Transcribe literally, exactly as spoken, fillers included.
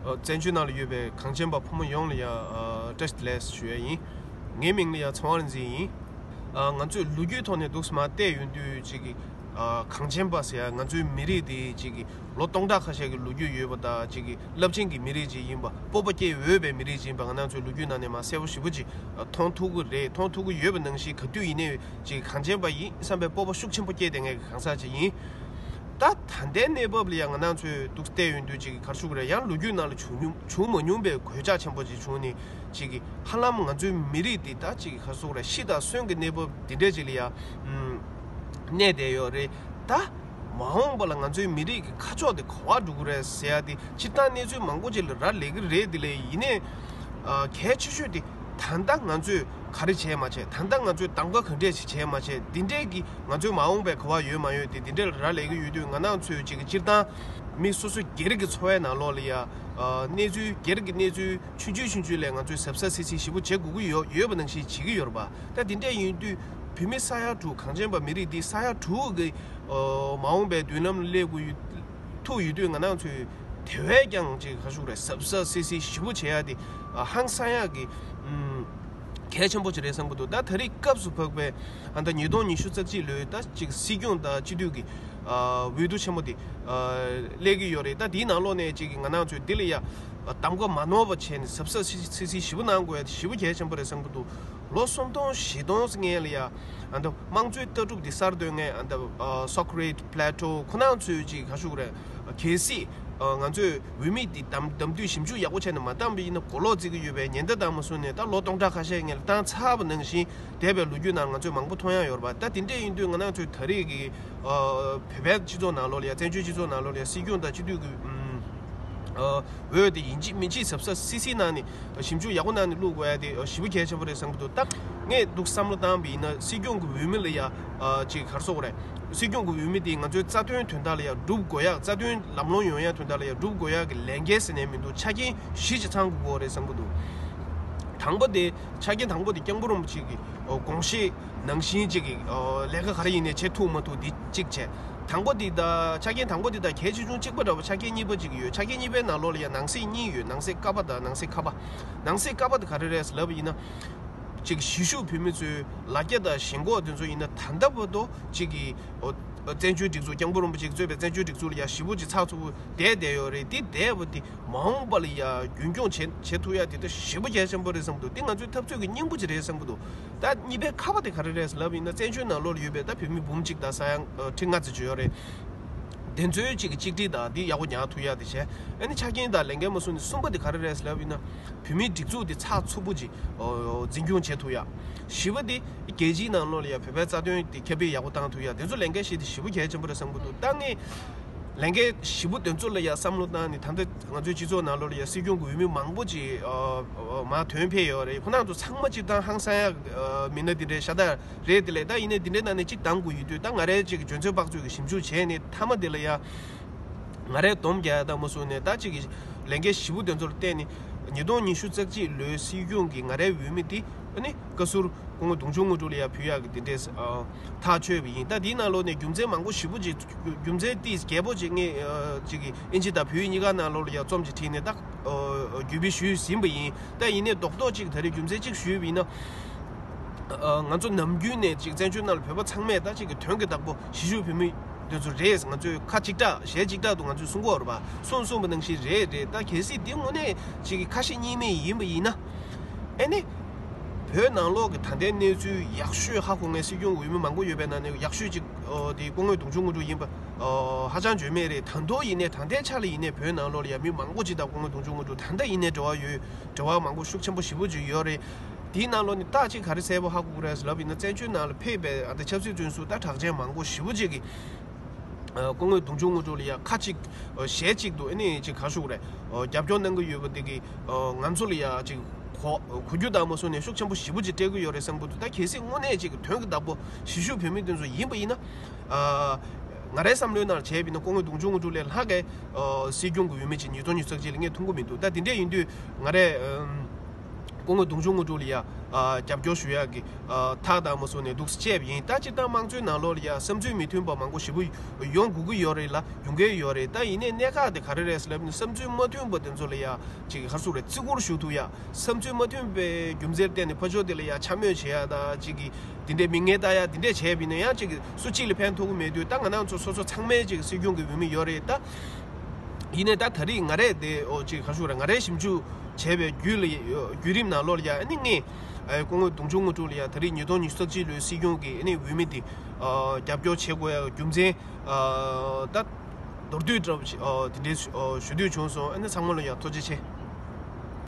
བཙན་བྱོལ་ནང་ལ་ཡོད་པའི་གངས་ཅན་པ་ཕོ་མོ་ཡོངས་ལ་ཡང་བཀྲ་ཤིས་བདེ་ལེགས་ཞུ་ཡ་ཡིན། ངའི་མིང་ལ་ཡང་ཚེ་དབང་རིག་འཛིན་ཡིན། ང་ཚོས་ལོ་རྒྱུས་ཐོག་ནས་འདུག་སེ་མར་བལྟས་ཡོང་དུས་ཅིག་གི་གངས་ཅན་པ་ཟེར་ཡ་ང་ཚོའི་མི་རིགས་དེ་ཅིག་གི་ལོ་སྟོང་ཕྲག་ཁ་ཤས་ཀྱི་ལོ་རྒྱུས་ཡོད་པ་དང་ཅིག་གི་རླབས་ཆེན་གྱི་མི་རིགས་ཅིག་ཡིན་པ། སྤོབས་པ་སྐྱེ་འོས་པའི་མི་རིགས་ཅིག་ཡིན་པ་ང་རང་ཚོའི་ལོ་རྒྱུས་ནང་ནས་མར་གསལ་པོ་ཞེ་པོ་ཅིག་མཐོང་ཐུབ་ཀྱི་རེད། མཐོང་ཐུབ་ཀྱི་ཡོད་པ་ནང་བཞིན་ག་དུས་ཡིན་ནའི་ཅིག་གངས་ཅན་པ་ཡིན་བསམ་པའི་སྤོབས་པ་ཤུགས་ཆེན་པོ་སྐྱེས་བསྡད་མཁན་གྱི་གང་ཟག་ཅིག་ཡིན། ད་ད་ལྟའི་གནས་བབ་ལ་ཡང་ང་རང་ཚོས་འདུག་བལྟས་ཡོང་དུས་ཅིག་ག་རེ་ཞུ་དགོས་རེད། ཡང་ལོ་རྒྱུས་ནང་ལ་བྱུང་མྱོང་བྱུང་མ་མྱོང་པའི་གོད་ཆག་ཆེན་པོ་ཅིག་བྱུང་ནས་ཅིག་གི་ཧ་ལམ་ང་ཚོའི་མི་རིགས་འདི་ད་ཅིག་ག་རེ་ཞུ་དགོས་རེད། ཤི་དང་གསོན་གྱི་གནས་བབ་འདི་འདྲ་ཅིག་ལ་ཡང་གནས་བསྡད་ཡོད་རེད། ད་མ་འོངས་པ་ལ་ང་ཚོའི་མི་རིགས་ཀྱི་ཁ་ཕྱོགས་དེ་ག་པར་འགྲོ་གི་རེད་ཟེར་ཡ་དེ་སྤྱིར་བཏང་གནས་ཚུལ་མང་པོ་ཅིག་ལ་རག་ལས་ཀྱི་རེད། དེ་ལས་ཡིན་ནའི་གལ་ཆེ་ཤོས་དེ་ད་ལྟ་ང་ཚོས་ག་རེ་བྱས་མ་བྱས། ད་ལྟ་ང་ཚོས་གདམ་ག་ག་འདྲས་ཞིག་བྱས་མ་བྱས། འདི་འདྲས་ཀྱི་ང་ཚོའི་མ་འོངས་པའི་ག་པར་ཡོད་མ་ཡོད་དེ་འདི་འདྲས་ལ་རག་ལས་ཀྱི་ཡོད་དུས་ང་རང་ཚོས་ཅིག་གི་སྤྱིར་བཏང་མི་སོ་སོ་སྒེར་གྱི་འཚོ་བའི་ནང་ལོགས་ལ་ཡ་གནས་ཚུལ་སྒེར་གྱི་གནས་ཚུལ་ཆུང་ཆུང་ཆུང་ཆུང་ལས་ང་ཚོས་གཟབ་གཟབ་སིལ་སིལ་ཞེ་པོ་བྱེད་དགོས་ཀྱི་ཡོད་ཡོད་པ་ནང་བཞིན་བྱེད་ཀྱི་ཡོད་རེད་པ། ད་འདི་འདྲས་ཡིན་དུས་བོད་མི་ས་ཡ་དྲུག་གངས་ཅན་པ་མི་རིགས་འདི་ས་ཡ་དྲུག་གི་མ་འོངས་པའི་མདུན་ལམ་ལ་སླེབས་དགོས་ཡོད་ཐུག་ཡོད་དུས་ང་རང་ཚོས་དེ་བས་ཀྱང་ཅིག་ག་རེ་ཞུ་དགོས་རེད། གཟབ་གཟབ་སིལ་སིལ་ཞེ་པོ་བྱེད་ཡ་དེ་ཧང་སང་ཡ་གི་གལ་ཆེན་པོ་ཅིག་རེད་བསམ་གྱི་འདུག་ད་ད་རེས་སྐབས་སུ་བབས་པའི་ཨ་ད་ཉིས་སྟོང་ཉི་ཤུ་རྩ་གཅིག་ལོའི་ད་ཅིག་སྲིད་སྐྱོང་དང་སྤྱི་འཐུས་ཀྱི་འོས་བསྡུ་ཆེན་མོ་དེ་སླེབས་ཀྱི་ཡོད་རེད། ད་དེའི་ནང་ལོགས་ནས་ཅིག་ང་རང་ཚོས་འདི་ལ་ཡ་གདམ་ག་མ་ནོར་བ་བྱས་ནས་གཟབ་གཟབ་སིལ་སིལ་སིལ་སིལ་ཞེ་པོ་གནང་དགོས་ཡ་དེ་ཞེ་པོ་གལ་ཆེན་པོ་རེད་བསམ་གྱི་འདུག་ལོ་སུམ་སྟོང་བཞི་སྟོང་ཙམ་སྔོན་ལ་ཡ་ཨ་ད་དམངས་གཙོའི་ལྟ་གྲུབ་འདི་གསར་གཏོད་མཁན་ཨ་ད་Socrates Plato ཁོ་རང་ཚོས་ཅིག་ག་རེ་ཞུ་དགོས་རེད། གལ་སྲིད་ང་ཚོས་འོས་མི་འདི་གདམ་གདམ་དུས་ཞིབ་འཇུག་ཡག་པོ་བྱས་ནས་མ་བཏང་པ་ཡིན་ན་གོ་ལོག་བརྩི་གི་ཡོད་པའི་ཉེན་བརྡ་བཏང་མ་སོང་ནས་ད་ལོ་སྟོང་ཕྲག་ཁ་ཤས་སྔོན་ལ་བཏང་ཚར་བ་ནང་བཞིན་འདས་པའི་ལོ་རྒྱུས་ནང་ང་ཚོས་མང་པོ་མཐོང་ཡ་ཡོད་རེད་པ། ད་དེ་འདྲས་ཡིན་དུས་ང་རང་ཚོའི་ད་རེས་ཀྱི་བོད་པའི་སྤྱི་ཚོགས་ནང་ལོགས་ལ་ཡ་བཙན་བྱོལ་སྤྱི་ཚོགས་ནང་ལོགས་ལ་ཡ་སྲིད་སྐྱོང་དང་སྤྱི་འཐུས་ཀྱི་འོས་དེ་ཡིན་གཅིག་མིན་གཅིག་གཟབ་གཟབ་སིལ་སིལ་གནང་ནས་ཞིབ་འཇུག་ཡག་པོ་གནང་ནས་བླུག་དགོས་ཡ་དེ་ཞེ་པོ་གལ་ཆེན་པོ་རེད་བསམ་གྱི་འདུག་ད་ངས་འདུག་བསམ་བློ་བཏང་བ་ཡིན་ན་སྲིད་སྐྱོང་གི་འོས་མི་ལ་ཡ་ཅིག་ག་རེ་ཟེར་དགོས་རེད། སྲིད་སྐྱོང་གི་འོས་མི་དེ་ང་ཚོའི་རྩ་དོན་དོན་དག་ལ་ཡང་སྒྲུབ་དགོས་ཡག་རྩ་དོན་ལམ་ལྷོང་ཡོང་ཡག་དོན་དག་ལ་ཡང་སྒྲུབ་དགོས་ཡག་གི་ལས་འགན་ཟེར་ནས་མི་འདུག་ཆ་རྐྱེན་བཞི་ཅིག་ཚང་དགོས་ཀྱི་ཡོད་རེད་བསམ་གྱི་འདུག་དང་པོ་དེ་ཆ་རྐྱེན་དང་པོ་དེ་སྐྱབས་མགོན་རིན་པོ་ཆེ་གི་དགོངས་བཞེད་ནང་བཞིན་ཅིག་གི་ལས་ཀ་ག་རེ་ཡིན་ནའི་བྱེད་ཐུབ་མ་ཐུབ་དེ་གཅིག་བྱས། དང་པོ་དེ་དང་ཆ་རྐྱེན་དང་པོ་དེ་དང་གལ་ཆེ་ཆུང་གཅིག་པ་འདྲ་བོ་ཆ་རྐྱེན་གཉིས་པ་ཅིག་ཡོད། ཆ་རྐྱེན་གཉིས་པའི་ནང་ལོགས་ལ་ཡང་ནང་གསེས་གཉིས་ཡོད། ནང་གསེས་ཀ་པ་དང་ནང་གསེས་ཁ་པ། ནང་གསེས་ཀ་པ་དེ་ག་རེ་རེད་ལབ་པ་ཡིན་ན། ཅིག་གཞིས་བཞུགས་བོད་མི་ཚོའི་ལ་རྒྱ་དང་ཞེན་ཁོག་དེ་ཚོ་ཡིན་ན་ད་ལྟ་བར་དུ་ཅིག་གི་ཨོ་བཙན་བྱོལ་སྒྲིག་འཛུགས་སྐྱབས་མགོན་རིན་པོ་ཆེས་གཙོས་པའི་བཙན་བྱོལ་སྒྲིག་འཛུགས་ལ་ཡ་ཞེ་པོ་ཅིག་ཚགས་ཚུད་པོ་བསྡད་བསྡད་ཡོད་རེད། དེ་བསྡད་པ་དེ་མ་འོངས་པ་ལ་ཡ་རྒྱུན་སྐྱོང་བྱེད་བྱེད་ཐུབ་ཡ་དེ་ད་ཞེ་པོ་གལ་ཆེན་པོ་རེད་བསམ་གྱི་འདུག་དེ་ང་ཚོའི་འཐབ་རྩོད་ཀྱི་སྙིང་པོ་ཅིག་རེད་བསམ་གྱི་འདུག་ད་གཉིས་པའི་ཁ་པ་དེ་ག་རེ་རེད་ལབ་ཡིན་ན་བཙན་བྱོལ་ནང་ལོགས་ལ་ཡོད་པའི་ད་བོད་མི་འབུམ་གཅིག་དང་ས་ཡ་ཁྲི་ལྔ་ཙམ་ཅིག་ཡོད་རེད། དེ་ཚོའི་གཅིག་གི་གཅིག་སྒྲིལ་དང་འདི་ཡག་པོ་ཉར་ཐུབ་ཡ་དེ་བྱས། ཨ་ནི་ཆ་རྐྱེན་དང་ལས་འགན་མ་བཟུང་ནས་གསུམ་པ་དེ་ག་རེ་རེད་ལབ་ཡིན་ན། བོད་མིའི་སྒྲིག་འཛུགས་དེ་ཚགས་ཚུད་པོ་ཅིག་འཛིན་སྐྱོང་བྱེད་ཐུབ་ཡ། བཞི་པ་དེ་རྒྱལ་སྤྱིའི་ནང་ལོགས་ལ་ཡ་བོད་པའི་རྩ་དོན་དེ་ཁྱབ་སྤེལ་ཡག་པོ་བཏང་ཐུབ་ཡ་དེ་ཚོ་ལས་འགན་བཞི་དེ་ཞེ་པོ་གལ་ཆེན་པོ་རེད་བསམ་གྱི་འདུག་ད་ངས་ལས་འགན་བཞི་པོ་དེ་ཚོ་ལ་ཡ་བསམ་བློ་བཏང་ནས་ད་ལྟ་ང་ཚོའི་སྤྱི་ཚོགས་ནང་ལོགས་ལ་ཡ་སྲིད་སྐྱོང་གི་འོས་མི་མང་པོ་ཅིག་མར་ཐོན་ཕེབས་ཡོད་རེད། ཁོ་རང་ཚོ་ཚང་མ་སྤྱིར་བཏང་ཧང་སང་ཡ་མི་སྣ་དེ་འདྲའི་ཤ་སྟག་རེད། དེ་ལས་ད་ཡིན་ནའི་འདི་འདྲའི་ནང་ནས་གཅིག་གདམ་དགོས་ཡོད་དུས་ད་ང་རའི་ཅིག་འཇོན་ཚོད་དཔག་ཚོད་ཀྱི་ཞིབ་འཇུག་བྱས་ནས་མཐའ་མ་དེ་ལ་ཡ་ང་རའི་སྡོམ་རྒྱག་ཡ་ད་མ་སོང་ནས་ད་ཅིག་གི་ལས་འགན་ཞིབ་པོ་དེ་ཚོ་ལ་བརྟེན་ནས་ཉིས་སྟོང་ཉི་ཤུ་རྩ་གཅིག་ལོའི་སྲིད་སྐྱོང་གི་ང་རའི་འོས་མི་དེ་ཨ་ནི་བཀའ་ཟུར་སྐུ་ངོ་གདུང་ཆུང་དངོས་གྲུབ་ལ་ཡ་ཕུལ་ཡག་གི་དེ་འདྲས་ཐག་ཆོད་པ་ཡིན། ད་དེའི་ནང་ལོགས་ནས་རྒྱུ་མཚན་མང་པོ་ཞིབ་པོ་ཅིག་རྒྱུ་མཚན་ཏིས་རྒྱས་པོ་ཅིག་ངས་ཅིག་གི་ཨིན་ཇི་དང་བོད་ཡིག་གཉིས་ཀ་ནང་ལོགས་ལ་ཡ་རྩོམ་ཅིག་བྲིས་ནས་ད་བརྒྱུད་སྤེལ་ཞུས་ཟིན་པ་ཡིན། ད་ཡིན་ནའི་རྡོག་རྡོག་ཅིག་ད་རེས་རྒྱུ་མཚན་ཅིག་ཞུས་པ་ཡིན་ན། ང་ཚོ་ནམ་རྒྱུན་ནས་ཅིག་བཙན་བྱོལ་ནང་ལ་བོད་པ་ཚང་མས་ད་ཅིག་གི་དོན་གྱི་བདག་པོ་གཞིས་བཞུགས་བོད་མི་དེ་ཚོ་རེད། ང་ཚོས་ཁ་གཅིག་གྲགས་ཞལ་གཅིག་གྲགས་དུ་ང་ཚོས་གསུང་གི་ཡོད་རེད་པ། གསུང་གསུངས་པ་ནང་བཞིན་རེད་རེད། ད་གལ་སྲིད་འདི་དངོས་གནས་ཅིག་གི་ཁ་ཞེ་གཉིས་མེད་ཡིན་པ་ཡིན་ན། ཨེ་ནི། བོད་ནང་ལོགས་ཀྱི་ད་ལྟའི་གནས་ཚུལ་ཡག་ཤོས་ཧ་གོ་མཁན་སྲིད་སྐྱོང་འོས་མི་མང་པོ་ཡོད་པའི་ནང་ནས་ཡག་ཤོས་ཅིག་དེ་སྐུ་ངོ་གདུང་ཆུང་དངོས་གྲུབ་ཡིན་པ་ཧ་ཅང་བརྗོད་མེད་རེད། ད་དུང་ཡིན་ནའི་ད་ལྟའི་ཆ་ལ་ཡིན་ནའི་བོད་ནང་ལོགས་ལ་ཡ་མི་མང་པོ་ཅིག་དང་སྐུ་ངོ་གདུང་ཆུང་དངོས་གྲུབ་ད་ལྟ་ཡིན་ནའི་འབྲེལ་བ་ཡོད། འབྲེལ་བ་མང་པོ་ཤུགས་ཆེན་པོ་ཞེ་པོ་ཅིག་ཡོད་རེད། དེའི་ནང་ལོགས་ནས་རྟགས་ཅིག་ག་རེ་གསལ་པོ་ཧ་གོ་གི་རེད་ལབ་ཡིན་ན་བཙན་བྱོལ་ནང་ལ་ཕེབས་པའི་ཨ་ད་ཆབ་སྲིད་བཙོན་ཟུར་ད་གྲགས་ཅན་མང་པོ་ཞེ་པོ་ཅིག་གིས་སྐུ་ངོ་གདུང་ཆུང་དངོས་གྲུབ་ལ་ཡ་ཁ་ཅིག་ཞལ་གཅིག་ཏུ་ཨ་ནི་ཅིག་ག་རེ་ཞུ་དགོས་རེད། རྒྱབ་སྐྱོར་གནང་གི་ཡོད་པ་དེ་གིས་ང་ཚོ་ལ་ཡ་ཅིག་གོ་གོ་རྒྱུ་དང་མ་སོང་ནས་ཤུགས་ཆེན་པོ་ཞེ་པོ་ཅིག་སྤྲད་ཀྱི་ཡོད་རེད་བསམ་གྱི་འདུག་ད་གལ་སྲིད་དངོས་གནས་ཅིག་གི་དོན་གྱི་བདག་པོ་གཞིས་བཞུགས་བོད་མི་དེ་ཚོ་ཡིན་པ་ཡིན་ན། ང་རའི་བསམ་བློའི་ནང་བྱས་པ་ཡིན་ན་སྐུ་ངོ་གདུང་ཆུང་དངོས་གྲུབ་ལས་ལྷག་གི་སྲིད་སྐྱོང་གི་འོས་མི་ཅིག་ཉིས་སྟོང་ཉི་ཤུ་རྩ་གཅིག་ལ་ངས་མཐོང་གི་མི་འདུག་ད་དེ་འདྲས་ཡིན་དུས་ང་རས་ སྐུ་ངོ་གདུང་མཆོག་དངོས་གྲུབ་ལ་ཡ་ཨ་རྒྱབ་སྐྱོར་ཞུ་ཡག་གི་ཨ་ཐག་དང་མ་སོང་ནས་འདུག་སེ་བྱས་པ་ཡིན། ད་སྤྱིར་བཏང་དམངས་གཙོའི་ནང་ལོགས་ལ་ཡ་བསམ་ཚུལ་མི་མཐུན་པ་མང་པོ་ཞེ་པོ་ཡོང་དགོས་ཀྱི་ཡོད་རེད་ལ། ཡོང་གི་ཡོད་རེད། ད་ཡིན་ནའི་གནད་འགག་དེ་ག་རེ་རེད་ཟེར་ལབ་ན། བསམ་ཚུལ་མ་མཐུན་པ་དེ་ཚོ་ལ་ཡ་ཅིག་ག་རེ་ཟེར་དགོས་རེད། བརྩི་བཀུར་ཞུ་ཐུབ་ཡག་བསམ་ཚུལ་མ་མཐུན་པའི་རྒྱུ་མཚན་བརྟེན་ནས་ཕར་ཕྱོགས་དེ་ལ་ཡ་ཆ་མེད་བྱེད་ཡག་དང་། ཅིག་གི་དེ་འདྲའི་མིང་ངན་བཏགས་ཡག་དེ་འདྲས་བྱས་པ་ཡིན་ན་ཡང་ཅིག་སུ་གཅིག་ལ་ཕན་ཐོགས་ཀྱི་མེད་དུས། ད་ང་རང་ཚོ་སོ་སོ་ཚང་མའི་ཅིག་སྲིད་གཞུང་གི་འོས་མི་ཡོད་རེད། ད་ཡིན་ནའི་ད་ད་རེས་ང་རས་དེ་ཨོ་ཅིག་ག་རེ་ཟེར་དགོས་རེད། ང་རས་ཞིབ་འཇུག་བྱས་པའི་བརྒྱུད་ལ་བརྒྱུད་རིམ་ནང་ལོགས་ལ་ཡ་ཨ་ནི་ངས་ཨ་སྐུ་ངོ་གདུང་མཆོག་དངོས་གྲུབ་ལ་ཡ་ད་རེས་ཉིས་སྟོང་ཉི་ཤུ་རྩ་གཅིག་ལོའི་སྲིད་སྐྱོང་གི་ཨ་ནི་འོས་མི་དེ་ཨ་རྒྱབ་སྐྱོར་བྱེད་དགོས་ཡག་རྒྱུ་མཚན་ཨ་ད་མདོར་བསྡུས་འདྲ་པོ་ཞིག་ཨ་དེ་འདྲའི་ཞུ་ཨ་ཞུ་འདོད་བྱུང་སོང་། ཨ་ནི་ཚང་མ་ལ་ཡ་ཐུགས་རྗེ་ཆེ།